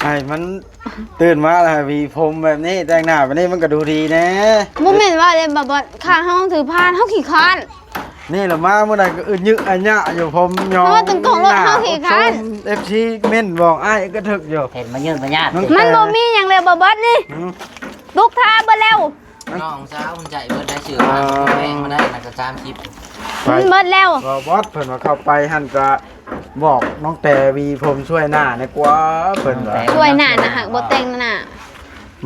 ໃຫ້ມັນຕື່ນມາແລ້ວໃຫ້ຫວີຜົມແບບນີ້ ແຕ່ງໜ້າແບບນີ້ມັນກໍດູດີແດ່. ບໍ່ແມ່ນວ່າເດ້ ບໍ່ ບໍ່ ຖ້າເຮົາຖືພານ ເຮົາຂີ້ຄ້ານ. ນີ້ລະມາມື້ໃດກໍອຶດຍຶອດຍະຢູ່ ຜົມຍອງ. ເຮົາຕົງໆໂລດ ເຮົາຂີ້ຄ້ານ. ເອັຟຊີເມັ້ນບອກອ້າຍກະເຖິກຢູ່ ເຫັນມາຍືນມາຍາດ. ມັນບໍ່ມີຫຍັງແລ້ວ ບໍ່ເບິດນີ້ ອືມ ຕຸກທາເບິດແລ້ວ. ນ້ອງສາວເພິ່ນໃຈເບິດໄດ້ ຊື້ມາແພງມາໄດ້ນະ ກໍສາມສິບ ມັນເບິດແລ້ວ. ບໍ່ ບໍ່ ເພິ່ນວ່າເຂົ້າໄປຫັ້ນກໍບອກນ້ອງແຕຫວີຜົມຊ່ວຍໜ້າແດ່ກວ່າ ເພິ່ນວ່າ ຊ່ວຍໜ້ານະ ຫາກບໍ່ແຕ່ງໜ້າ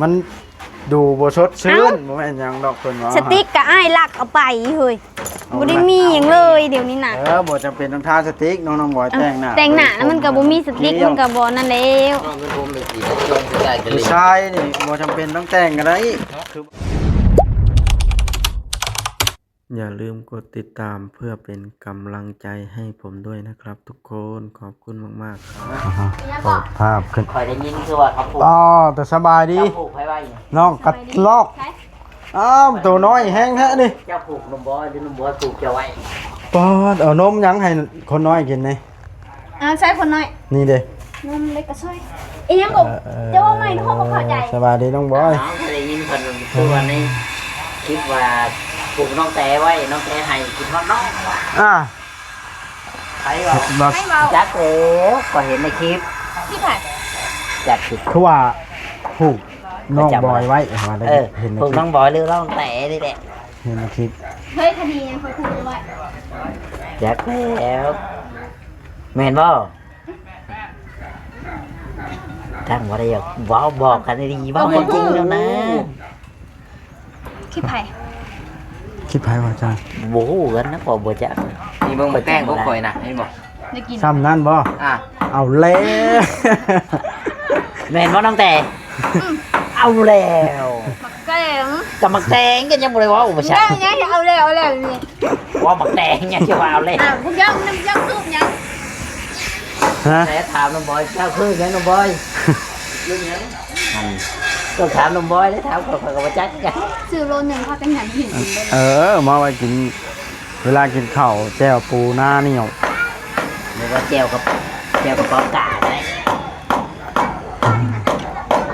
ມັນ ດູບໍ່ສົດຊື່ນ. ເອົ້າ ບໍ່ແມ່ນຫຍັງດອກ ເພິ່ນວ່າ ສະຕິກກະອ້າຍລັກເອົາໄປເຮີ້ຍ. ເອົາ ບໍ່ໄດ້ມີຫຍັງເລີຍດຽວນີ້ນະ. ເອີ ບໍ່ຈຳເປັນຕ້ອງທາສະຕິກ ນ້ອງ ນ້ອງບອຍແຕ່ງໜ້າ ແຕ່ງໜ້າແລ້ວມັນກະບໍ່ມີສະຕິກ ມັນກະບໍ່ນັ້ນແລ້ວ. ຜູ້ຊາຍນີ້ບໍ່ຈຳເປັນຕ້ອງແຕ່ງກໍໄດ້. ຢ່າລືມກົດຕິດຕາມເພື່ອເປັນກຳລັງໃຈໃຫ້ຜົມດ້ວຍນະຄັບທຸກຄົນ. ຂອບຄຸນມາກໆ ຄັບ. ເປີດພາບຂຶ້ນ ຂ້ອຍໄດ້ຍິນຄືວ່າເຂົາຜູກ ອໍ ແຕ່ສະບາຍດີ ເຈົ້າຜູກໃຜໄວ້ນີ້ ນ້ອງກະລອກ. ອ້າວ ໂຕນ້ອຍແຮງແທ້ນີ້ ເຈົ້າຜູກໜຸ່ມບອຍ ຫຼືໜຸ່ມບອຍຜູກເຈົ້າໄວ້? ປາດ ເອົານົມຫຍັງໃຫ້ຄົນນ້ອຍກິນນີ້? ອ້າວ ໃສ່ຄົນນ້ອຍ ນີ້ເດ້ ນົມເລັກກະຊອຍ ອີຫຍັງກໍ ເອີ ເຈົ້າເວົ້າໃໝ່ ຂ້ອຍບໍ່ເຂົ້າໃຈ. ສະບາຍດີນ້ອງບອຍ. ອ້າວ ໄດ້ຍິນເພິ່ນຄືວ່າໃນຄລິບວ່າຜູກນ້ອງແຕໄວ້ ນ້ອງແຕໃຫ້ກິນຮອດນ້ອງວ່າ. ອ່າ ໃຜເວົ້າ? ຈັກແລ້ວ ຂ້ອຍເຫັນໃນຄລິບ. ຄລິບໃຜ? ຈັກຄລິບ ຄືວ່າຜູກນ້ອງບອຍໄວ້ ເອີ ເຫັນໃນຄລິບ ຜູກນ້ອງບອຍ ຫຼືນ້ອງແຕນີ້ແຫຼະ ເຫັນໃນຄລິບ. ເຮີ້ຍ ຄະດີຫຍັງຂ້ອຍຜູກໄວ້? ຈັກແລ້ວ ແມ່ນບໍ່? ຕັ້ງບໍ່ໄດ້ຢາກເວົ້າ ບອກກັນດີໆ ເວົ້າຄວາມຈິງແລ້ວນະ. ຄລິບໃຜ? ຄລິບໃຜວະ ອາຈານ? ບໍ່ຮູ້ກັນນະ ຂ້ອຍບໍ່ຈັກ. ນີ້ເບິ່ງໝາກແຕງຂອງຂ້ອຍນະ ເຫັນບໍ່? ໄດ້ກິນ ຊ່ຳນັ້ນບໍ່? ອ່າ ເອົາແລ້ວ ແມ່ນບໍ່ນ້ອງແຕ? ອືມ ເອົາແລ້ວ ໝາກແຕງ ກະໝາກແຕງກໍຍັງບໍ່ໄດ້ເວົ້າ ບໍ່ໃຊ່ ຍັງ ຍັງ ເອົາແລ້ວ ເອົາແລ້ວນີ້. ເວົ້າໝາກແຕງຍັງຊິວ່າເອົາແລ້ວ. ອ້າວ ພວກເຈົ້ານຳເຈົ້າຄືບຫຍັງ? ຮະ? ແຕ່ຖາມນ້ອງບອຍ ເຈົ້າຄືບຫຍັງນ້ອງບອຍ? ຄືບຫຍັງ? ອັນ ຕ້ອງຖາມນ້ອງບອຍເດ້ ຖາມຂ້ອຍ ຂ້ອຍກໍບໍ່ຈັກຄືກັນ. ຊື້ໂລໜຶ່ງ ພາກັນຫຍັງກິນເບິດ. ເອີ ມາໄວ້ກິນ ເວລາກິນເຂົ້າ ແຈ່ວປູໜ້າໜຽວ ຫຼືວ່າແຈ່ວກັບ ແຈ່ວກັບປອມກາໄດ້.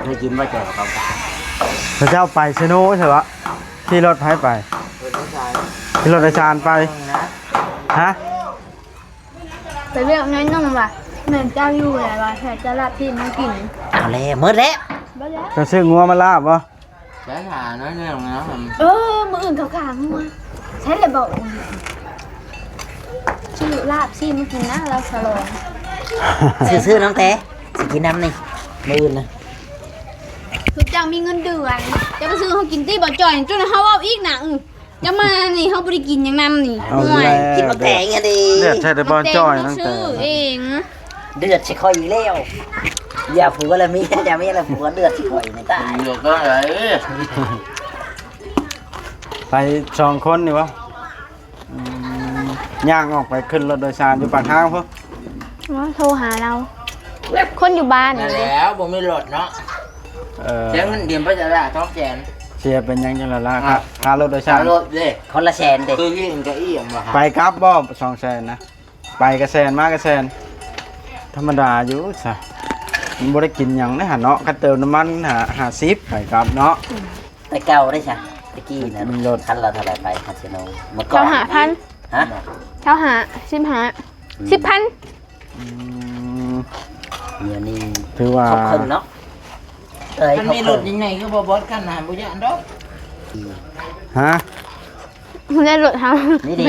ເຄີຍກິນບໍ່ແຈ່ວກັບປອມກາ? ເຂົາເຈົ້າໄປເຊໂນໃຊ່ວະ? ຂີ່ລົດໃຜໄປ? ຂີ່ລົດໂດຍສານໄປ. ຮະ? ໄປວຽກໜ້ອຍໜຶ່ງວ່າ ແມ່ນເຈົ້າຢູ່ແລ້ວວ່າ ໃຫ້ເຈົ້າລາບຊີ້ນມາກິນ. ເອົາແລ້ວ ໝົດແລ້ວ. ບໍ່ແລ້ວ ຈະຊື້ງົວມາລາບບໍ່? ໄປຫາໜ້ອຍໜຶ່ງນະ. ເອີ ມື້ອື່ນເຂົາຂາງົວ ໃຊ່ແລ້ວບໍ່? ຊື້ລາບຊີ້ນມາກິນນະ ລາວສະຫຼອງ. ຊື້ໆ ນ້ອງແຕ ຊິກິນນຳນີ້ ມື້ອື່ນນະ. ຄືເຈົ້າມີເງິນເດືອນ ເຈົ້າໄປຊື້ເຮົາກິນຕິ ບໍ່ຈ່ອຍ ຈົນເຮົາເວົ້າອີກນະ. ອື ຈະມານີ້ ເຮົາບໍ່ໄດ້ກິນຫຍັງນຳນີ້. ເອົາ ໂອ້ຍ ແລ້ວ ກິນໝາກແຕງຫັ້ນເດ້. ເລືອດໃສ່ແຕ່ບ່ອນຈ່ອຍ ໝາກແຕງ ຕັ້ງແຕ່ ຊື້ເອງ. ເລືອດໃສ່ຂ້ອຍອີກແລ້ວ. ຢ່າຜົວລະເມຍ ຢ່າເມຍລະຜົວ ເລືອດໃສ່ຂ້ອຍນີ້ຕາຍ. ເລືອດກໍໄດ້. ໄປສອງຄົນນີ້ບໍ່? ອືມ ຍ່າງອອກໄປຂຶ້ນລົດໂດຍສານຢູ່ປາກທາງພຸ້ນ. ໂທຫາລາວ ຄົນຢູ່ບ້ານ. ນັ້ນແຫຼະ ບໍ່ມີລົດເນາະ. ເອີ ເສຍເງິນເດືອນໄປຈະລະສອງແສນ. ເສຍເປັນຫຍັງຈັ່ງລະລະ? ອ່າ ຄ່າ ຄ່າລົດໂດຍສານ ຄ່າລົດເດ້ ຄົນລະແສນເດ້. ຄືກິນກະອີ່ຫຍັງວະ? ໄປກັບບໍ່? ສອງແສນນະ ໄປກະແສນ ມາກະແສນ ທຳມະດາຢູ່ຊະ. ມັນບໍ່ໄດ້ກິນຫຍັງເດ້ຫັ້ນເນາະ ຄັນເຕີມນ້ຳມັນຫ້າ ຫ້າສິບ ໄປກັບເນາະ. ແຕ່ເກົ່າໄດ້ຊະ ຕະກີ້ນັ້ນ ມີລົດ ຄັນລະເທົ່າໃດໄປຄາສິໂນ? ເຈົ້າຫ້າພັນ. ຮະ? ເຈົ້າຫ້າ ສິບຫ້າ ອືມ ສິບພັນ. ອືມ ດຽວນີ້ຖືວ່າຄົບເຄິ່ງເນາະ. ເອີຍ ຄັນມີລົດໃຫຍ່ໆ ຄືບໍ່ບອດກັນນະ ບໍ່ຢ້ານດອກ. ຮະ? ໄດ້ລົດເຮົາ ນີ້ເດ້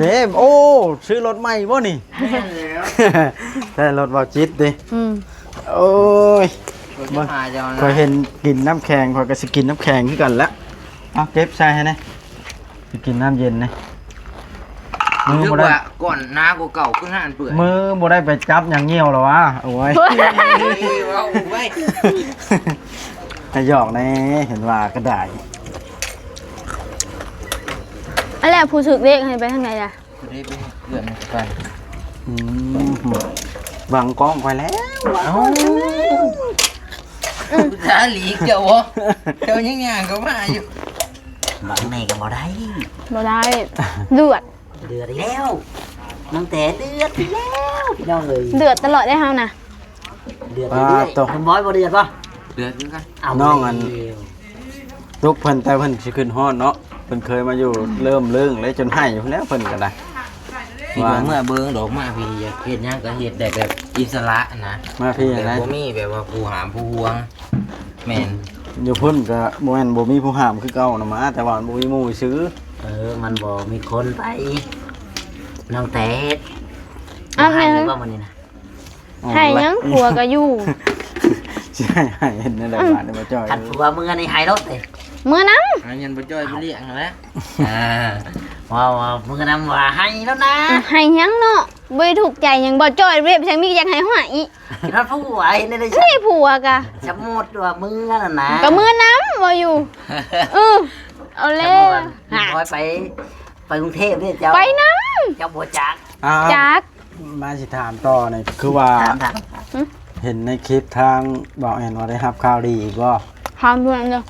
ເດ້. ໂອ້ ຊື້ລົດໃໝ່ບໍ່ນີ້? ແມ່ນແລ້ວ ໄດ້ລົດເບົາຈິດເດ້. ອືມ ໂອ້ຍ ຂ້ອຍເຫັນກິນນ້ຳແຂງ ຂ້ອຍກໍຊິກິນນ້ຳແຂງຄືກັນແຫຼະ. ເອົາ ເກັບໃສ່ໃຫ້ແດ່ ຊິກິນນ້ຳເຢັນນີ້. ມື້ບໍ່ໄດ້ ວ່າກ່ອນໜາກວ່າເກົ່າ ຄືຫານເປື່ອຍ. ມື້ບໍ່ໄດ້ໄປຈັບຫຍັງຍ່ຽວແລ້ວວະ. ໂອ້ຍ ເວົ້າໄວ້ ໃຫ້ຫຍອກແດ່ ເຫັນວ່າກໍໄດ້. ອັນແລ້ວຜູ້ຖືກເລກໃຫ້ໄປທາງໃດລະ? ຜູ້ໃດໄປເພື່ອນໄປ? ອືມ ບັງກ້ອງຂ້ອຍແລ້ວ. ເອົ້າ ສາຫຼີກເຈົ້າບໍ່? ເຈົ້າຍັງຍ່າງເຂົ້າມາຢູ່. ບັງແດ່ກໍບໍ່ໄດ້ ບໍ່ໄດ້ ເລືອດ ເດືອດອີກແລ້ວ ນ້ອງແຕເດືອດອີກແລ້ວ ພີ່ນ້ອງເອີຍ ເດືອດຕະຫຼອດເດ້ເຮົານະ. ເດືອດເລື້ອຍໆ ປາດໂທ້ ນ້ອງບອຍບໍ່ເດືອດບໍ່? ເດືອດຄືກັນ ເອົາ ນ້ອງອັນ ແລ້ວ ຕຸກເພິ່ນ ແຕ່ເພິ່ນຊິຂຶ້ນຮອດເນາະ ເພິ່ນເຄີຍມາຢູ່ ເລີ່ມເລີ່ງເລີຍ ຈົນໄຫ້ພຸ້ນແລ້ວເພິ່ນກໍໄດ້ ຄິດວ່າເມື່ອເບິ່ງດອກ ມາພີ້ ຢາກເຮັດຫຍັງກໍເຮັດໄດ້ແບບອິດສະຫຼະນະ ມາພີ້ນະ ບໍ່ມີແບບວ່າຜູ້ຫ້າມຜູ້ຫ່ວງ. ແມ່ນ ຢູ່ພຸ້ນກໍບໍ່ແມ່ນບໍ່ມີຜູ້ຫ້າມຄືເກົ່ານະ ມາ ແຕ່ວ່າມັນບໍ່ມີໝູ່ຊື່. ເອີ ມັນບໍ່ມີຄົນໄປ ນ້ອງແຕດ ອ້າວ ໄຫ້ແມ່ນບໍ່ມື້ນີ້ນະ? ໄຫ້ຫຍັງ ຜົວກໍຢູ່ ຊິໃຫ້ ໃຫ້ເຮັດແນວໃດ ອືມ ບາດນີ້ບໍ່ຈ່ອຍ ຄັນຜົວເມືອນີ້ໃຫ້ໂລດເດ້ ເມືອນຳ ໃຫ້ເງິນບໍ່ຈ່ອຍໄປລ້ຽງຫັ້ນແຫຼະ ອ່າ ເວົ້າວ່າເມືອນຳວ່າໃຫ້ໂລດນະ ໃຫ້ຫຍັງເນາະ ບໍ່ໄດ້ທຸກໃຈຫຍັງ ບໍ່ຈ່ອຍເວັບ ຈັ່ງມີຢາກໃຫ້ຮ້ອຍອີກ ນັ້ນຜົວເຮັດແນວໃດ ນີ້ຜົວກະ ສະໝຸດວ່າເມືອນັ້ນນະ ກໍເມືອນຳ ບໍ່ຢູ່ ເອີ ເອົາແລ້ວ ສະໝຸດວ່າ ຫາ ໄປ ໄປກຸງເທບນີ້ ເຈົ້າ ໄປນຳ ເຈົ້າບໍ່ຈັກ ອ້າວ ຈັກ ມາຊິຖາມຕໍ່ນີ້ ຄືວ່າ ຖາມ ຖາມ ຫຶ? ເຫັນໃນຄລິບທາງບ່າວແອນວ່າໄດ້ຮັບຂ່າວດີອີກບໍ່? ຖາມເພື່ອນເດີ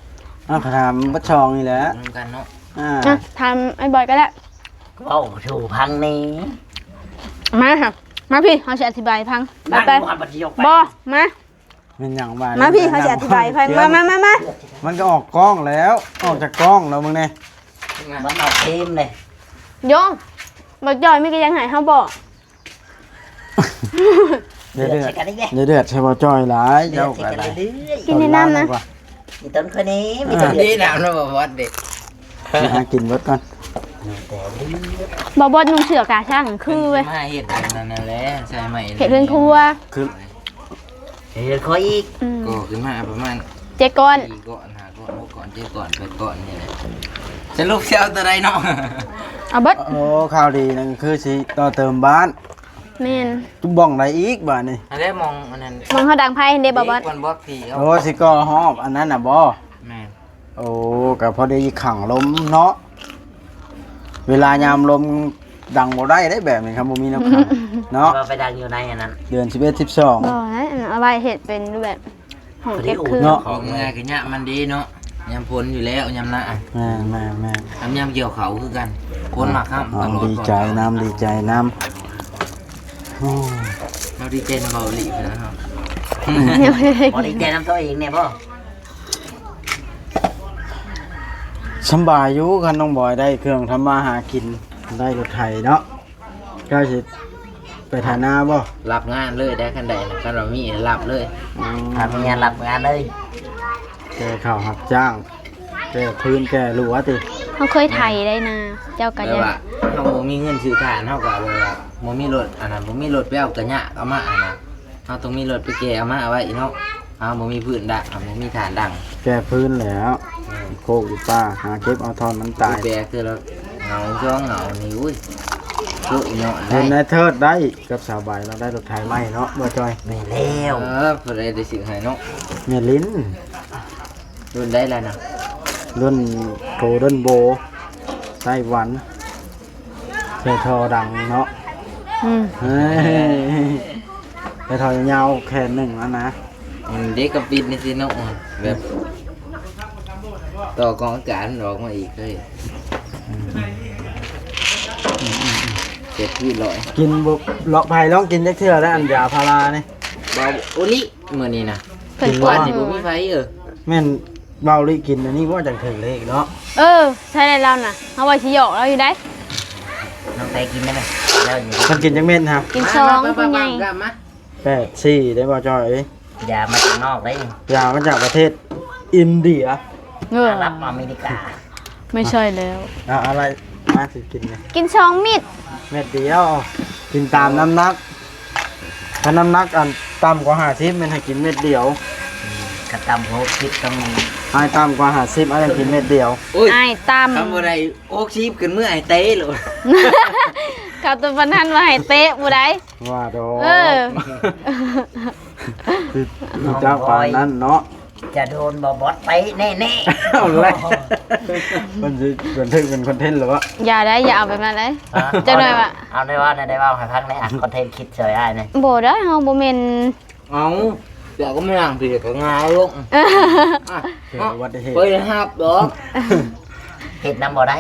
ອ້າວ ກໍຖາມບັດຊ່ອງນີ້ແຫຼະ ນຳກັນເນາະ ອ່າ ອ່ະ ຖາມອ້າຍບອຍກໍໄດ້ ເວົ້າສູ່ຟັງແດ່ ມາຫະ ມາພີ້ ເຮົາຊິອະທິບາຍໃຫ້ຟັງ ໄປ ໄປ ບໍ່ ມາ ແມ່ນຫຍັງວະ ມາພີ້ ເຮົາຊິອະທິບາຍໃຫ້ຟັງ ມາ ມາ ມາ ມາ ມັນກໍອອກກ້ອງແລ້ວ ອອກຈາກກ້ອງແລ້ວ ມຶງແນ່ ມັນເອົາຄຣີມເດ້ ໂຍມ ບໍ່ຈ່ອຍມີກະຍັງໃຫ້ເຮົາບໍ່? ຢ່າເດືອດ ຢ່າເດືອດໃສ່ບໍ່ຈ່ອຍຫຼາຍ ເຈົ້າກໍໄດ້ ກິນໃນນ້ຳນະ ອີຕົນຄົນນີ້ ມີແຕ່ເດືອດ ນີ້ນ້ຳນະ ບໍ່ບອດເດ້ ຊິຫາກິນເບິດກ່ອນ ບໍ່ບອດນຸ່ງເສື້ອກາຊ່າງຄືເວີຍ ມາເຮັດອັນນັ້ນແຫຼະ ໃສ່ໄມ້ ເຮັດເຮືອນຄົວ ຄື ເຮັດເຮືອນຄົວອີກ ອືມ ກໍຂຶ້ນມາປະມານເຈັດກ້ອນ ສີ່ກ້ອນ ຫ້າກ້ອນ ຫົກກ້ອນ ເຈັດກ້ອນ ແປດກ້ອນນີ້ແຫຼະ ສະຫຼຸບຊິເອົາຕົວໃດເນາະ ເອົາເບິດ ໂອ້ ຂ່າວດີນັ້ນຄືຊິຕໍ່ເຕີມບ້ານ ແມ່ນ ຈຸບ່ອງໃດອີກບາດນີ້ ອັນໃດໝ່ອງອັນນັ້ນ ໝ່ອງເຮົາດັງໄຟຫັ້ນເດ້ ບໍ່ບອດ ເດ້ ກ່ອນບອດຜີເອົາ ໂອ້ ຊິກໍ່ຮອບອັນນັ້ນນະບໍ່? ແມ່ນ ໂອ້ ກໍພໍດີຂັງລົມເນາະ ເວລາຍາມລົມດັງບໍ່ໄດ້ເດ້ແບບນີ້ ຄັນບໍ່ມີແນວຂັງເນາະ ວ່າໄປດັງຢູ່ໃນອັນນັ້ນ ເດືອນສິບເອັດ ສິບສອງ ບໍ່ນະ ເອົາໄວ້ເຮັດເປັນແບບຫ້ອງເກັບເຄື່ອງ ເນາະ ອອກເມື່ອຍກໍຍາກມັນເດ້ເນາະ ຍາມຝົນຢູ່ແລ້ວ ຍາມໜ້າ ແມ່ນໆໆ ຍາມກ່ຽວເຂົ້າຄືກັນ ຝົນມາຄ້ຳຕະຫຼອດ ດີໃຈນຳ ດີໃຈນຳ ໂອ້ ເຮົາດີໃຈນຳເບົາຫຼີ້ນະ ບໍ່ດີໃຈນຳຕົວເອງແດ່ບໍ່? ສຳບາຍຢູ່ ຄັນນ້ອງບອຍໄດ້ເຄື່ອງທຳມາຫາກິນ ໄດ້ລົດໄຖເນາະ ເຈົ້າຊິໄປໄຖນາບໍ່? ຮັບງານເລີຍໄດ໋ ຄັນໄດ້ນະ ຄັນວ່າມີຮັບເລີຍ ອືມ ຖ້າມີງານຮັບງານເລີຍ ແກ່ເຂົ້າຮັບຈ້າງ ແກ່ພື້ນແກ່ຮົ້ວຕິ ເຮົາເຄີຍໄຖໄດ໋ນາ ເຈົ້າກໍ ແບບວ່າເຮົາບໍ່ມີເງິນຊື້ຖ່ານ ເຮົາກໍແບບວ່າບໍ່ມີລົດ ອັນນັ້ນ ບໍ່ມີລົດໄປເອົາກະຍາກ ເອົາມາອັນນັ້ນ ເຮົາຕ້ອງມີລົດໄປແກ່ເອົາມາໄວ້ເນາະ ເຮົາບໍ່ມີພື້ນດັງ ເຮົາບໍ່ມີຖານດັງ ແກ່ພື້ນແລ້ວ ແມ່ນ ໂຄກຢູ່ປ່າ ຫາເກັບເອົາທ່ອນມັນຕາຍ ແບກເທື່ອລະເຫງົາສອງເຫງົານີ້ ໂອ້ຍ ໂອ້ຍ ເນາະ ເຫັນນາຍເທີດໄດ້ກັບສາວໃບ ລາວໄດ້ລົດໄຖໃໝ່ເນາະ ບໍ່ຈ່ອຍ ແມ່ນແລ້ວ ເອີ ຜູ້ໃດໄດ້ຊື້ໃຫ້ເນາະ ແມ່ນລິນ ລຸ້ນໃດລະນະ? ລຸ້ນໂກລເດີນໂບ ໄຕ້ຫວັນ ໃສ່ທໍ່ດັງເນາະ ອືມ ເອີ ໃສ່ທໍ່ຍາວແຂນໜຶ່ງຫັ້ນນະ ອືມ ເດັກກໍປິດນີ້ຊິເນາະ ແບບ ຕໍ່ກອງອາກາດມັນອອກມາອີກເລີຍ ອືມ ເຈັບທີ່ລອຍ ກິນບໍ່ ລອງ ໃຜລອງກິນຈັກເທື່ອແລ້ວ ອັນຢາພາລານີ້ ເບົາໂອລິ ມື້ນີ້ນະ ເພິ່ນ ກິນບໍ່ ວ່ານີ້ບໍ່ມີໃຜ ເອີ ແມ່ນເບົາລິກິນອັນນີ້ບໍ່ ຈັ່ງຖືກເລກເນາະ ເອີ ໃຊ່ແລ້ວລາວນະ ເຮົາວ່າຊິຫຍອກລາວຢູ່ໃດ໋ ນ້ອງແຕກິນໄດ້ໄໝ? ລາວຢູ່ ເພິ່ນກິນຈັກເມັດຮະ? ກິນສອງ ມາ ຜູ້ໃຫຍ່ ມາ ມາ ແປດສີ່ ໄດ້ບໍ່ຈ້ອຍເອີຍ? ຢາມາຈາກນອກໄດ໋ນີ້ ຢາມາຈາກປະເທດອິນເດຍ ເອີ ອາຣັບ ອາເມລິກາ ໄມ່ໃຊ່ແລ້ວ ເອົາ ເອົາໄລ່ມາຊິກິນນີ້ ກິນສອງເມັດ ເມັດດຽວ ກິນຕາມນ້ຳໜັກ ຖ້ານ້ຳໜັກອັນຕ່ຳກວ່າຫ້າສິບ ແມ່ນໃຫ້ກິນເມັດດຽວ ອືມ ຄັນຕ່ຳກວ່າຫົກສິບຕ້ອງ ໃຫ້ຕ່ຳກວ່າຫ້າສິບ ໃຫ້ກິນເມັດດຽວ ໂອ້ຍ ອ້າຍຕ່ຳ ຄັນບໍ່ໄດ້ຫົກສິບຂຶ້ນເມືອໃຫ້ເຕະໂລດ ເຂົາຕົວປານນັ້ນວ່າໃຫ້ເຕະບໍ່ໄດ້ ວ່າດອກ ເອີ ຄືເຈົ້າປານນັ້ນເນາະ ຈະໂດນບໍ່ບອດໄປແນ່ໆ ເອົາແລ້ວ ມັນຊິບັນທຶກເປັນຄອນເທັນແລ້ວວະ ຢ່າໄດ໋ ຢ່າເອົາແບບນັ້ນເດ້ ຮະ ຈັກໜ້ອຍວ່າ ເອົາໄດ້ເວົ້າ ໄດ້ເວົ້າໃຫ້ຟັງແດ່ ຄອນເທັນຄິດຊ່ອຍອ້າຍແດ່ ບໍ່ໄດ້ ເຮົາບໍ່ແມ່ນ ເອົາ ດຽວກໍມານັ່ງພີ້ກໍຫງາຍລົງ ເກີດອຸບັດຕິເຫດ ເຄີຍຮັບດອກ ເຮັດນຳບໍ່ໄດ້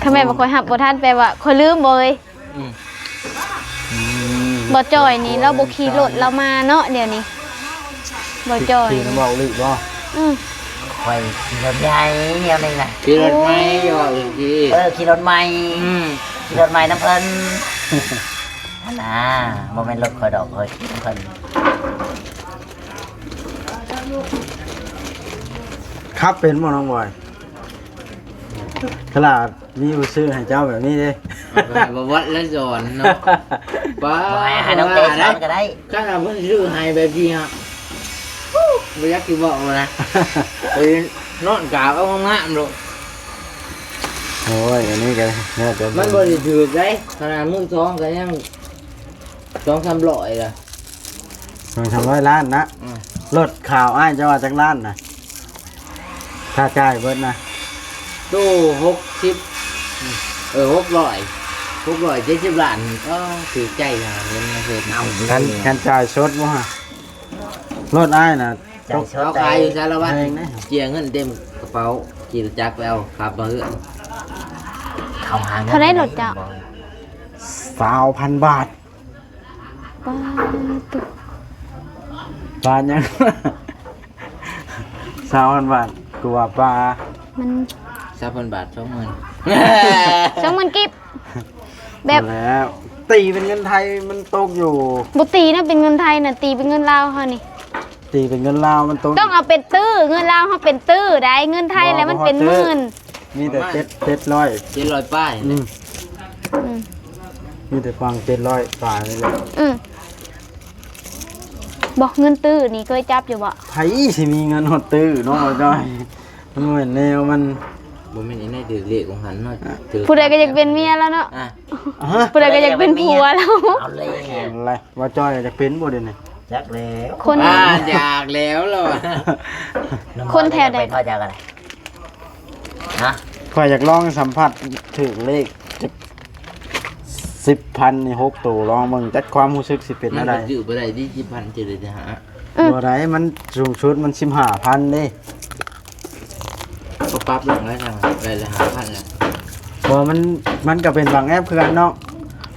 ຄັນແມ່ນວ່າຂ້ອຍຮັບບໍ່ທັນ ແປວ່າຂ້ອຍລືມເວີຍ ອືມ ອືມ ບໍ່ຈ່ອຍນີ້ລາວບໍ່ຂີ່ລົດລາວມາເນາະ ດຽວນີ້ບໍ່ຈ່ອຍ ຂີ່ນຳເວົ້າອີ່ຫຼີບໍ່? ອື ຂ້ອຍຂີ່ລົດໃຫຍ່ແນວນີ້ນະ ຂີ່ລົດໃໝ່ ໂອ້ຍ ເວົ້າອີ່ຫຼີ ເອີ ຂີ່ລົດໃໝ່ ອື ຂີ່ລົດໃໝ່ນຳເພິ່ນຫັ້ນນະ ບໍ່ແມ່ນລົດຂ້ອຍດອກ ຂ້ອຍຂີ່ນຳເພິ່ນ. ຂັບເປັນບໍ່ນ້ອງບອຍ? ຂະໜາດມີຜູ້ຊື້ໃຫ້ເຈົ້າແບບນີ້ເດ້ ເອົາໄປໃຫ້ບ່າວວັດແລ້ວສອນເນາະ ປ້າ ບໍ່ໃຫ້ ໃຫ້ນ້ອງເຕສອນກໍໄດ້ ຂະໜາດເພິ່ນຊື້ໃຫ້ແບບນີ້ຮະ ບໍ່ຢາກຊິເວົ້ານະ ໄປນອນກາບເອົາງາມໆໂລດ. ໂອ້ຍ ອັນນີ້ກໍແລ້ວແຕ່ ມັນບໍ່ໄດ້ຖືກເດ້ ຂະໜາດມືສອງກໍຍັງສອງສາມຮ້ອຍລະ. ສອງສາມຮ້ອຍລ້ານນະ ອືມ ລົດຂາວອ້າຍເຈົ້າວ່າຈັກລ້ານນະ ຖ້າຈ່າຍເບິດນະ? ໂຕ ຫົກສິບ ເອີ ຫົກຮ້ອຍ ຫົກຮ້ອຍເຈັດສິບລ້ານ ກໍຖືກໃຈຫາເງິນມາເຮັດ ຄັນ ຄັນຈ່າຍສົດບໍ່ຫະ? ລົດອ້າຍນະ ຈ່າຍສົດ ເຂົາຂາຍຢູ່ສາລະວັດ ແພງເດ້ ເຈ້ຍເງິນເຕັມກະເປົາ ຂີ່ລົດຈັກໄປເອົາ ຂັບມາເຮືອນ ເຂົາຫາເງິນ ເທົ່າໃດລົດເຈົ້າ? ຊາວພັນບາດ. ປາດໂທ້ ບາດຫຍັງ? ຊາວພັນບາດ ກູວ່າປາ ມັນ ຊາວພັນບາດ ສອງໝື່ນ ສອງໝື່ນກີບ ແບບ ບໍ່ແລ້ວ ຕີເປັນເງິນໄທມັນຕົກຢູ່ ບໍ່ຕີນະ ເປັນເງິນໄທນະ ຕີເປັນເງິນລາວເຮົານີ້ ຕີເປັນເງິນລາວມັນຕົກ ຕ້ອງເອົາເປັນຕື້ ເງິນລາວເຮົາເປັນຕື້ໃດ໋ ເງິນໄທແລ້ວມັນເປັນໝື່ນ ມີແຕ່ເຈັດ ເຈັດຮ້ອຍ ເຈັດຮ້ອຍປາຍ ອືມ ອືມ ມີແຕ່ຟັງເຈັດຮ້ອຍປາຍນີ້ແຫຼະ ອືມ ບໍ່ ເງິນຕື້ນີ້ເຄີຍຈັບຢູ່ບໍ່? ໃຜຊິມີເງິນຮອດຕື້ເນາະ ບໍ່ຈ້ອຍ ມັນບໍ່ແມ່ນແນວມັນ ບໍ່ແມ່ນອີ່ໃນຖືກເລກຂອງຫັ້ນເນາະ ຖືກ ຜູ້ໃດກໍຢາກເປັນເມຍລາວເນາະ ອະ ຮະ ຜູ້ໃດກໍຢາກເປັນຜົວລາວ ເອົາແລ້ວ ເອົາແລ້ວ ບໍ່ຈ້ອຍຢາກເປັນບໍ່ດຽວນີ້? ຈັກແລ້ວ ຄົນ ອ່າ ຢາກແລ້ວລະ ຄົນແຖວໃດ? ເປັນວ່າຈັກ ຮະ ຂ້ອຍຢາກລອງສຳຜັດຖືກເລກຈັກສິບພັນນີ້ ຫົກໂຕ ລອງເບິ່ງຈັກຄວາມຮູ້ສຶກຊິເປັນແນວໃດ ມັນກໍຈື່ບໍ່ໄດ້ຕິ ສິບພັນຈະໄດ້ຫາ ອືມ ບໍ່ໄດ້ ມັນສູງສຸດມັນສິບຫ້າພັນເດ້ ກໍປັບລົງໄດ້ທາງ ໄດ້ລະຫ້າພັນແລ້ວ ບໍ່ ມັນ ມັນກໍເປັນບາງແອັບຄືກັນເນາະ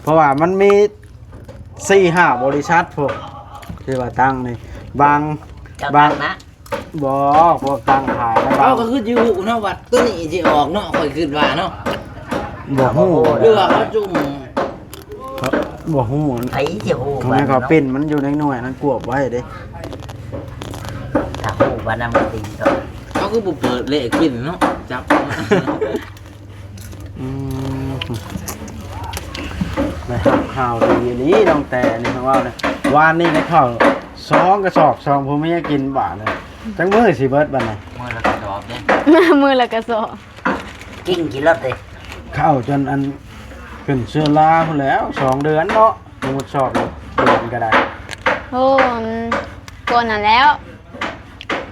ເພາະວ່າມັນມີສີ່ຫ້າບໍລິສັດພຸ້ນ ທີ່ວ່າຕັ້ງນີ້ ບາງ ເຈົ້າ ບາງ ຕັ້ງນະ ບໍ່ ພວກຕັ້ງຂາຍນະ ເຮົາກໍຄືຊິຮູ້ເນາະວ່າໂຕນີ້ຊິອອກເນາະ ຂ້ອຍຄິດວ່າເນາະ ບໍ່ຮູ້ ຫຼືວ່າເຂົາຈຸ່ມ ເຂົາ ບໍ່ຮູ້ ໃຜຊິຮູ້ ຂອງແມ່ນເຂົາ ເນາະ ເປັນ ມັນຢູ່ໃນໜ່ວຍນັ້ນກວບໄວ້ເດ້ ຖ້າຮູ້ວ່ານຳກໍດີເນາະ ເຮົາຄືບໍ່ເປີດເລກຂຶ້ນເນາະ ຈັບ ອືມ ໄດ້ຮັບຂ່າວດີອີ່ຫຼີນ້ອງແຕນີ້ ເພິ່ນເວົ້ານະ ວານນີ້ໄດ້ເຂົ້າສອງກະສອບ ສອງຜົວເມຍກິນບາດນີ້ ຈັກມື້ຊິເບິດບາດນີ້? ມື້ລະກະສອບເດ້ ມື້ລະກະສອບ ກິນກິນລົດເດ້ ເຂົ້າຈົນອັນ ເປັນເຊື້ອລາພຸ້ນແລ້ວ ສອງເດືອນເນາະ ໝົດສອບເດືອນກໍໄດ້ ໂອ້ ກ່ອນນັ້ນແລ້ວ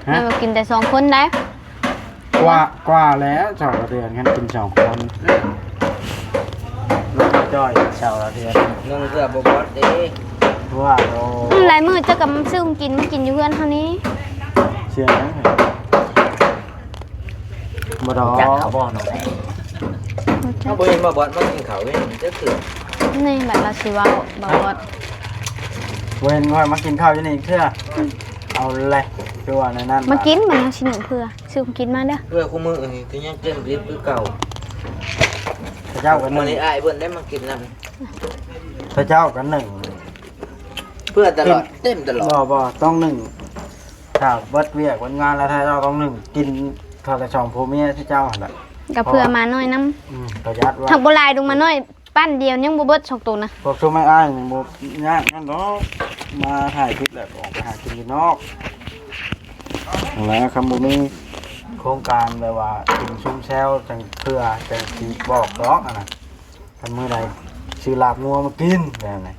ຮະ ແມ່ນວ່າກິນແຕ່ສອງຄົນໄດ໋ ກວ່າ ກວ່າແລ້ວ ສອງເດືອນ ຄັນກິນສອງຄົນ ອືມ ລູກຈ້ອຍ ສອງເດືອນ ໜຶ່ງເທື່ອບໍ່ບອດເດ້ ວ່າໂລ ອືມ ຫຼາຍມື້ເຈົ້າກໍຊື້ຂອງກິນມາກິນຢູ່ເຮືອນເຮົານີ້ ສຽງຫຍັງ? ບໍ່ດອກ ຈັກເຂົາບໍ່ນ້ອງແອ? ເຮົາບໍ່ເຫັນບ່າວບອດມາກິນເຂົ້າເດ້ຈັກເທື່ອ ນີ້ບັດລາວຊິເວົ້າ ບ່າວບອດ ບໍ່ເຫັນຂ້ອຍມາກິນເຂົ້າຢູ່ນີ້ເທື່ອ ອືມ ເອົາແຫຼະ ຄືວ່າແນວນັ້ນ ມາກິນ ບັດເຮົາຊິໜຸ່ງເພື່ອ ຊື້ຂອງກິນມາເດີ ເພື່ອຄູ່ມື້ນີ້ກໍຍັງເຕັມລິບຄືເກົ່າ ເຂົາເຈົ້າກັນ ມື້ນີ້ອ້າຍເພິ່ນໄດ້ມາກິນນຳ ເຂົາເຈົ້າກັນໜຶ່ງ ເພື່ອຕະຫຼອດ ເຕັມຕະຫຼອດ ບໍ່ ບໍ່ ຕ້ອງໜຶ່ງ ຖ້າເບິດວຽກເບິດງານແລ້ວ ຖ້າເຈົ້າຕ້ອງໜຶ່ງກິນເຂົ້າແຕ່ສອງຜົວເມຍເຈົ້າຫັ້ນແຫຼະ ກໍເພື່ອມາໜ້ອຍນຳ ອືມ ປະຢັດວ່າ ຫາກບໍ່ຫຼາຍດອກ ມາໜ້ອຍ ປັ້ນດຽວຍັງບໍ່ເບິດສອງໂຕນະ ພວກຊຸມອ້າຍໆນີ້ບໍ່ຍາກນັ້ນດອກ ມາຖ່າຍຄລິບແລ້ວອອກໄປຫາກິນຢູ່ນອກ ແລ້ວຄັນບໍ່ມີໂຄງການແບບວ່າກິນຊຸມແຊວ ຈັ່ງເທື່ອຈັ່ງຊິບອກດອກຫັ້ນນະ ຄັນມື້ໃດຊື້ລາບງົວມາກິນແບບນີ້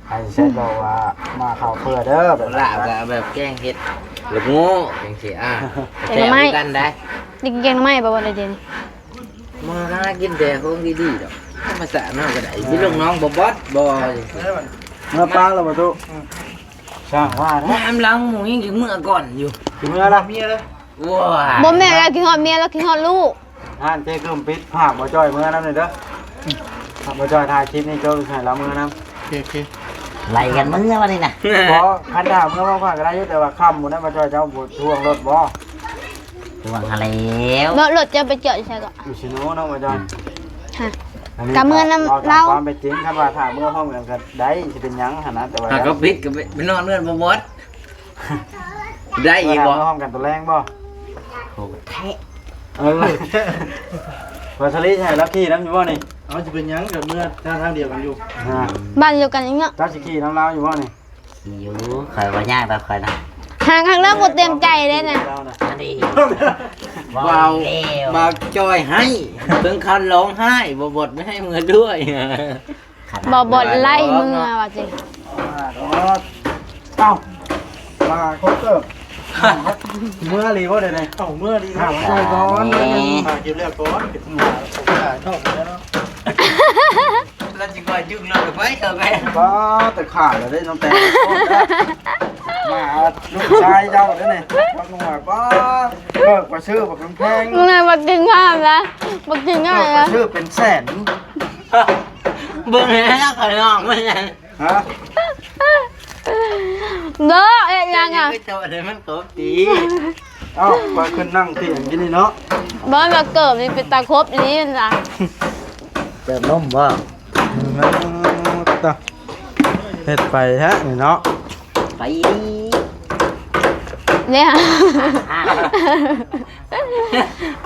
ໃຫ້ແຊດບອກວ່າມາເຂົ້າເພື່ອເດີ ແບບນັ້ນ ລາບກໍແບບແກງເຫັດລາບງົວຈັ່ງຊີ້ ອ່າ ແກງໜໍ່ໄມ້ ແຊບຄືກັນໄດ໋ ໄດ້ກິນແກງໜໍ່ໄມ້ບໍ່ ບໍ່ໄດ້ເດນີ້ ມາຫາກິນແຕ່ຂອງດີໆດອກ ທຳມະຊາດເຮົາກໍໄດ້ ຊິລົງໜອງບໍ່ບອດບໍ່ ເມືອປາແລ້ວບໍ່ຕຸ ຊ່າງວ່ານະ ຍາມຫຼັງໝູ່ຍັງຊິເມືອກ່ອນຢູ່ ຊິເມືອລະ ເມຍລະ ໂອ້ຍ ບໍ່ແມ່ນລາວຄິດຮອດເມຍ ລາວຄິດຮອດລູກ ຮ້ານເຈກຶມປິດ ຝາກບ່າວຈ້ອຍເມືອນຳແດ່ເດີ ຝາກບ່າວຈ້ອຍຖ່າຍຄລິບນີ້ ໂຈ້ໃຫ້ລາວເມືອນຳ ໂອເຄ ໂອເຄ ໄລ່ກັນເມືອບັດນີ້ນະ. ບໍ່ ຄັນຖ້າເມືອມາພັກກໍໄດ້ຢູ່ ແຕ່ວ່າຄ່ຳພຸ້ນນະ ມາຈອຍ ເຈົ້າບໍ່ທວງລົດບໍ່? ທວງຫັ້ນແລ້ວ. ເນາະ ລົດເຈົ້າໄປຈອດຢູ່ໃສເກາະ? ຢູ່ຊິໂນເນາະ ມາຈອຍ. ຮະ ອັນນີ້ ກະເມືອນຳລາວ. ເວົ້າຕາມຄວາມເປັນຈິງ ຄັນວ່າຖ້າເມືອພ້ອມກັນກໍໄດ້ ຊິເປັນຫຍັງຫັ້ນນະ ແຕ່ວ່າ ຖ້າກໍຜິດກໍໄປ ໄປນອນເຮືອນບໍ່ບອດ. ໄດ້ອີກບໍ່? ເມືອພ້ອມກັນຕອນແລງບໍ່? ໂຫດແທ້. ເອີ ວ່າສະລິໃຫ້ລາວຂີ່ນຳຢູ່ບໍ່ນີ້? ເອົາ ຊິເປັນຫຍັງ ກໍເມືອທາງ ທາງດຽວກັນຢູ່. ອ່າ ບ້ານດຽວກັນອີກເນາະ. ເຈົ້າຊິຂີ່ນຳລາວຢູ່ບໍ່ນີ້? ຂີ່ຢູ່ ຂ້ອຍວ່າຍາກດອກຂ້ອຍນະ. ຫາກ ຫາກລາວບໍ່ເຕັມໃຈເດ້ນະ. ອັນນີ້ ເວົ້າ ເວົ້າແລ້ວ ບ່າວຈ່ອຍໃຫ້ ເຖິງຂັ້ນຮ້ອງໄຫ້ ບໍ່ບອດບໍ່ໃຫ້ເມືອດ້ວຍ. ບໍ່ບອດໄລ່ເມືອວ່າຕິ. ເອົ້າ ມາຄົບເກີບ ເມືອລີບໍ່ໄດ້ໄດ. ເອົ້າ ເມືອລີ ມາເກັບແລ້ວກ່ອນ ເກັບ ເອົາອອກແລ້ວເນາະ. ລາວຊິຄ່ອຍຈຸກລົດໄປເຖາະແມ່. ປ້າ ແຕ່ຂາດແລ້ວເດ້ນ້ອງແຕງ. ມາລູກຊາຍເຈົ້າເດ້ນີ້ ບັກໜ່ວຍ ປ້າ ເບີກໄປຊື້ບັກແພງໆ. ນ້ອງນາຍບໍ່ກິນຂ້າວນະ ບໍ່ກິນງ່າຍນະ ເບີກໄປຊື້ເປັນແສນ. ເບິ່ງແລ້ວຂ້ອຍນ້ອງມັນຫຍັງ ຮະ? ເດີ ເຮັດຫຍັງອະ? ໄປໂຕະໃຫ້ມັນກົບຕີ. ເອົ້າ ໄປຂຶ້ນນັ່ງທີ່ອັນນີ້ເນາະ. ບໍ່ ວ່າເກີບນີ້ເປັນຕາຄົບອີ່ຫຼີນະ. ເກີບນົມບໍ່? ອືມ ຕະ ເຮັດໄປແທ້ນີ້ເນາະ. ໄປເດ້.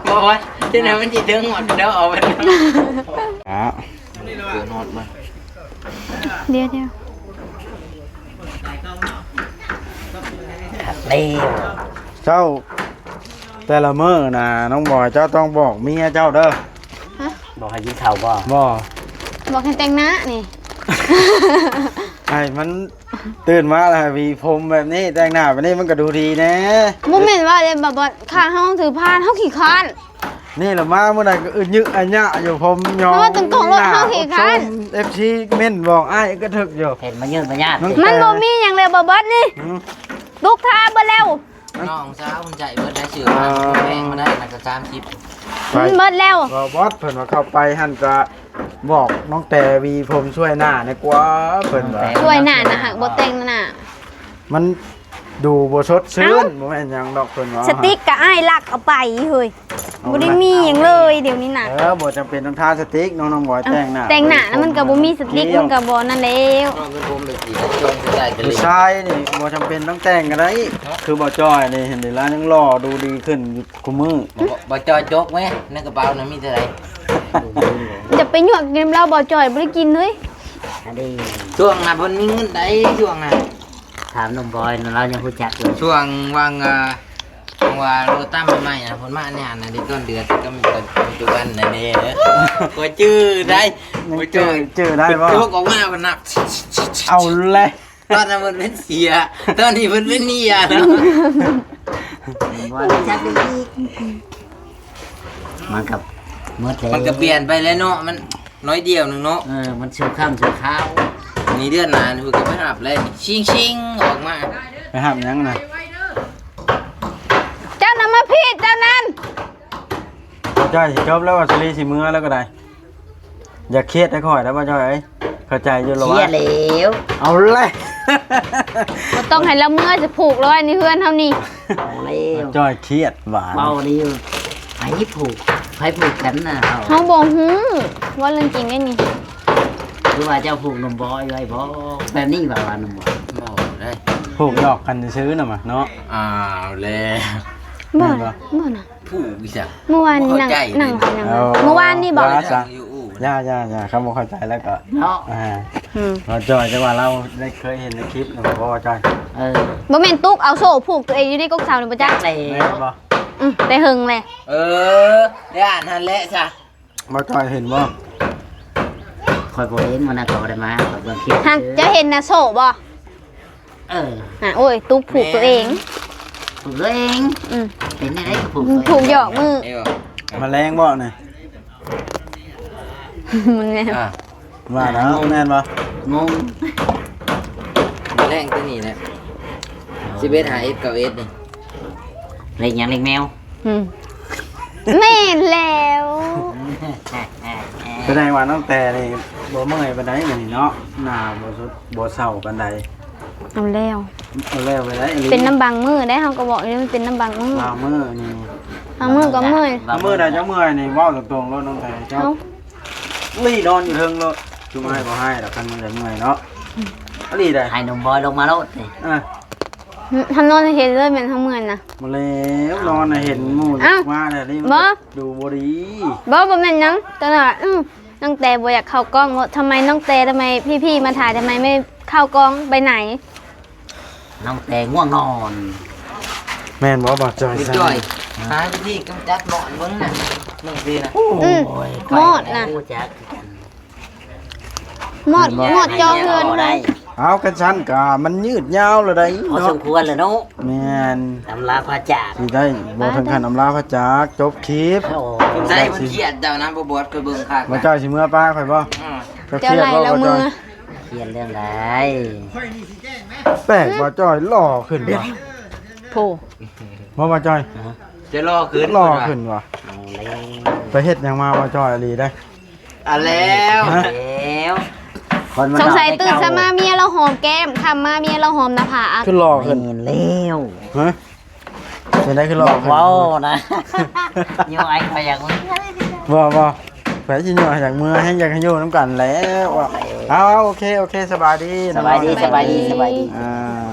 ບໍ່ວ່າຈັ່ງໃດມັນຊິເຖິງໝົດແລ້ວ ເອົາໄປ. ອ່າ ດຽວໆ ຄັກເດ້. ເຈົ້າ ແຕ່ລະມື້ນະ ນ້ອງບອຍ ເຈົ້າຕ້ອງບອກເມຍເຈົ້າເດີ. ຮະ? ບອກໃຫ້ກິນເຂົ້າບໍ່? ບໍ່. ບອກໃຫ້ແຕ່ງໜ້ານີ້ ໃຫ້ມັນຕື່ນມາແລ້ວໃຫ້ຫວີຜົມແບບນີ້ ແຕ່ງໜ້າແບບນີ້ມັນກໍດູດີແດ່. ບໍ່ແມ່ນວ່າເດ້ ບາບອດ ຖ້າເຮົາຖືພານ ເຮົາຂີ້ຄ້ານ. ນີ້ລະມາມື້ໃດກໍອຶຍະອາຍະຢູ່ ຜົມຍອງ. ເພາະວ່າຕົງໆໂລດ ເຮົາຂີ້ຄ້ານ. ເອັຟຊີເມັ້ນບອກອ້າຍກະເຖິກຢູ່ ເຫັນມາຍືດມາຍາດ. ມັນບໍ່ມີຫຍັງແລ້ວ ບໍ່ເບິດນີ້ ອືມ ຕຸກທາເບິດແລ້ວ. ນ້ອງສາວເພິ່ນໃຊ້ເບິດໄດ້ ຊື້ມາແພງມາໄດ້ ໜ້າຈະສາມສິບ ມັນເບິດແລ້ວ. ບໍ່ບອດ ເພິ່ນວ່າເຂົ້າໄປຫັ້ນກະບອກນ້ອງແຕຫວີຜົມຊ່ວຍໜ້າແດ່ກວ່າ ເພິ່ນວ່າ. ຊ່ວຍໜ້ານະ ຫາກບໍ່ແຕ່ງໜ້າ ມັນ ດູບໍ່ສົດຊື່ນ. ເອົ້າ ບໍ່ແມ່ນຫຍັງດອກ ເພິ່ນວ່າ ສະຕິກກະອ້າຍລັກເອົາໄປເຮີ້ຍ. ເອົາ ບໍ່ໄດ້ມີຫຍັງເລີຍດຽວນີ້ນະ. ເອີ ບໍ່ຈຳເປັນຕ້ອງທາສະຕິກເນາະ ນ້ອງບອຍ. ເອົ້າ ແຕ່ງໜ້າ ແຕ່ງໜ້ານະ ມັນກະບໍ່ມີສະຕິກ ມັນກະບໍ່ນັ້ນແລ້ວ. ຜູ້ຊາຍນີ້ບໍ່ຈຳເປັນຕ້ອງແຕ່ງກໍໄດ້ ຄືບ່າວຈ້ອຍນີ້ ເຫັນດີລະຍັງຫຼໍ່ດູດີຂຶ້ນຢູ່ຄູ່ມື້. ບ່າວ ບ່າວຈ້ອຍຈົກແມ ໃນກະເປົານະມີເທົ່າໃດ? ຢ່າໄປຍວກກິນນຳລາວ ບ່າວຈ້ອຍບໍ່ໄດ້ກິນເຮີ້ຍ. ອັນນີ້ ຊ່ວງນະເພິ່ນມີເງິນໃດ ຊ່ວງນະ. ຖາມນ້ອງບອຍນະ ລາວຍັງຮູ້ຈັກຢູ່. ຊ່ວງຫວ່າງ ອ່າ ວ່າໂລຕັມໃໝ່ໆນະ ເພິ່ນມາອັນນີ້ຫັ້ນນະ ເດັກຕົ້ນເດືອນກໍມີປັດຈຸບັນນະເດ້. ຂ້ອຍຈື່ໄດ້ ຍັງຈື່ ຈື່ໄດ້ບໍ່? ຍົກອອກມາເພິ່ນນັບ ເອົາແຫຼະ ຕອນນັ້ນເພິ່ນເປັນເສຍ ຕອນນີ້ເພິ່ນເປັນເມຍແລ້ວ. ບໍ່ຈັກໄດ້ອີກ ມັນກໍໝົດແລ້ວ ມັນກໍປ່ຽນໄປແລ້ວເນາະ ມັນ ໜ້ອຍດຽວໜຶ່ງເນາະ. ເອີ ມັນຊົ່ວຄັ້ງຊົ່ວຄາວ. ນີ້ເດືອນໜ້ານີ້ເພິ່ນກໍໄປຮັບແລ້ວ ຊິງໆອອກມາ. ໄປຮັບຫຍັງນະ? ເຈົ້ານຳມາພີດເຈົ້ານັ້ນ. ເຈົ້າຊິຈົບແລ້ວວ່າ ສາລີຊິເມືອແລ້ວກໍໄດ້. ຢ່າຄຽດໃຫ້ຂ້ອຍນະ ບ່າວຈ້ອຍເອີຍ. ເຂົ້າໃຈຢູ່ລະວະ? ຄຽດແລ້ວ. ເອົາແຫຼະ ບໍ່ຕ້ອງໃຫ້ລາວເມືອ ຈະຜູກລະໄວ້ໃນເຮືອນເຮົານີ້. ເອົາແລ້ວ ບ່າວຈ້ອຍຄຽດຫວານ. ເວົ້າດີ ໃຜຜູກ ໃຜຜູກກັນນະ ເຮົາ ເຮົາບໍ່ຮູ້. ເວົ້າເລື່ອງຈິງເດ້ນີ້. ຄືວ່າເຈົ້າຜູກໜຸ່ມບໍຢູ່ໄວ້ບໍ? ແບບນີ້ວ່າ ວ່າໜຸ່ມບໍ? ບໍ່ໄດ້ ຜູກຫຍອກກັນຊື່ໆນະມະເນາະ. ອ້າວແລ້ວ ບໍ່ ແມ່ນບໍ່? ບໍ່ນະ. ຜູ້ວິຊາ ເມື່ອວານນີ້ນັ່ງ ນັ່ງ ນັ່ງ ເອີ ເມື່ອວານນີ້ບໍ່? ວ່າຊະ ຢ່າ ຢ່າ ຢ່າ ຄຳບໍ່ເຂົ້າໃຈແລ້ວກໍເນາະ. ອ່າ ອືມ ບ່າວຈ້ອຍ ແຕ່ວ່າລາວໄດ້ເຄີຍເຫັນໃນຄລິບນະ ບໍ່ວ່າຈ້ອຍ. ເອີ ບໍ່ແມ່ນຕຸກເອົາໂສ້ຜູກຕົວເອງຢູ່ໃນກົກເສົານີ້ບໍ່ຈັກແລ້ວ. ແມ່ນບໍ່? ອືມ ແຕ່ເຫິງແຫຼະ. ເອີ ໄດ້ອ່ານຫັ້ນແຫຼະຊະ. ບ່າວຈ້ອຍເຫັນບໍ່? ຂ້ອຍບໍ່ເຫັນ ມື້ນັ້ນຂ້ອຍບໍ່ໄດ້ມາ ຂ້ອຍເບິ່ງຄລິບ. ຫັ້ນ ເຈົ້າເຫັນນະໂສ້ບໍ່? ເອີ ອ່ະ ໂອ້ຍ ຕຸກຜູກຕົວເອງ ຜູກຕົວເອງ. ອືມ ເປັນຈັ່ງໃດກໍຜູກຕົວເອງ ຜູກຫຍອກມື້. ມາແລງບໍ່ນີ້? ມັນແມ່ນ ອ່າ ວ່າແລ້ວ ແມ່ນບໍ່? ງົງ ມາແລງຕົວນີ້ແຫຼະ ສິບເອັດ ຫ້າເອັດ ເກົ້າເອັດ ນີ້ ເລກຫຍັງ? ເລກແມວ. ອືມ ແມ່ນແລ້ວ. ສະແດງວ່ານ້ອງແຕນີ້ ບໍ່ເມື່ອຍປານໃດມື້ນີ້ເນາະ ໜ້າບໍ່ສົດບໍ່ເຊົາປານໃດ. ເອົາແລ້ວ ເອົາແລ້ວໄປໄດ້ອີ່ຫຼີ ເປັນນຳບາງມື້ໄດ໋ ເຮົາກໍບອກຢູ່ ມັນເປັນນຳບາງມື້ ບາງມື້ນີ້ ບາງມື້ກໍເມື່ອຍ ບາງມື້ໃດຈະເມື່ອຍນີ້ ເວົ້າຕົງໆໂລດນ້ອງແຕ ເຈົ້າ ເອົ້າ ລີ້ນອນຢູ່ເທິງໂລດ ຈຸມອ້າຍບໍ່ໃຫ້ດອກ ຄັນມື້ໃດເມື່ອຍເນາະ ອືມ ອີ່ຫຼີໃດ໋ ໃຫ້ໜຸ່ມບອຍລົງມາໂລດ ເອີ ເຮົານອນໃຫ້ເຫັນເລີຍແມ່ນເຮົາເມື່ອຍນະ ບໍ່ແລ້ວ ນອນໃຫ້ເຫັນໝູ່ ເອົ້າ ມາແລ້ວນີ້ ບໍ່ ມັນກໍດູບໍ່ດີ ບໍ່ ບໍ່ແມ່ນຫຍັງ ຕະຫຼາດ ອືມ ຕັ້ງແຕ່ບໍ່ຢາກເຂົ້າກ້ອງ ວ່າທຳໄມນ້ອງແຕ ທຳໄມພີ່ໆມາຖ່າຍ ທຳໄມໄມ່ເຂົ້າກ້ອງ ໄປໄຫນ? ນ້ອງແຕງ່ວງນອນ ແມ່ນບໍ່ ບ່າວຈ້ອຍ? ບ່າວຈ້ອຍ ຫາວິທີກຳຈັດມອດເບິ່ງນະ ເບິ່ງຊິນະ ອືມ ໂອ້ຍ ມອດນະ ຂ້ອຍກໍຮູ້ຈັກຄືກັນ ມອດ ແມ່ນບໍ່ ມອດເຈາະເຮືອນ ໄດ້ ເອົາ ຄັນຊັ້ນກໍມັນຍືດຍາວແລ້ວໃດ໋ ພໍສົມຄວນແລ້ວເນາະ ແມ່ນ ອຳລາພາຈາກ ຊິໄດ້ບໍ່ເຖິງຂັ້ນອຳລາພາຈາກ ຈົບຄລິບ ໂອ້ຍ ໃສ່ເພິ່ນຄຽດເຈົ້ານະ ບໍ່ບອດ ຂ້ອຍເບິ່ງຄັກ ບໍ່ຈ່ອຍຊິເມືອປາຂ້ອຍບໍ່? ອືມ ເຈົ້າຄຽດບໍ່ ເຈົ້າໄລ່ລາວເມືອ ບໍ່ຈ່ອຍ? ຄຽດເລື່ອງໃດ? ແປກບໍ່ຈ່ອຍ ຫຼໍ່ຂຶ້ນບໍ່? ໂພ ບໍ່ ບໍ່ຈ່ອຍ ຈະຫຼໍ່ຂຶ້ນ ຫຼໍ່ຂຶ້ນບໍ່? ເອົາແລ້ວ ໄປເຮັດຫຍັງມາບໍ່ຈ່ອຍ ອີ່ຫຼີເດ້? ເອົາແລ້ວ ຮະ? ແລ້ວ ຄົນມັນ ສົງໄສຕື່ນເຊົ້າມາເມຍລາວຫອມແກ້ມ ຄ່ຳມາເມຍລາວຫອມໜ້າຜາກ ຄືຫຼໍ່ຂຶ້ນ ແມ່ນແລ້ວ ຮະ? ເປັນໄດ ຄືຫຼໍ່ຂຶ້ນ ເວົ້ານະ ໂຍໄອຂ້ອຍຢາກ ບໍ່ ບໍ່ ໄປຊິໂຍ ຢາກເມືອແຮງ ຢາກໃຫ້ຢູ່ນຳກັນແຫຼະ ເອົາ ໂອເຄ ໂອເຄ ສະບາຍດີ ສະບາຍດີ ສະບາຍດີ ສະບາຍດີ ອ່າ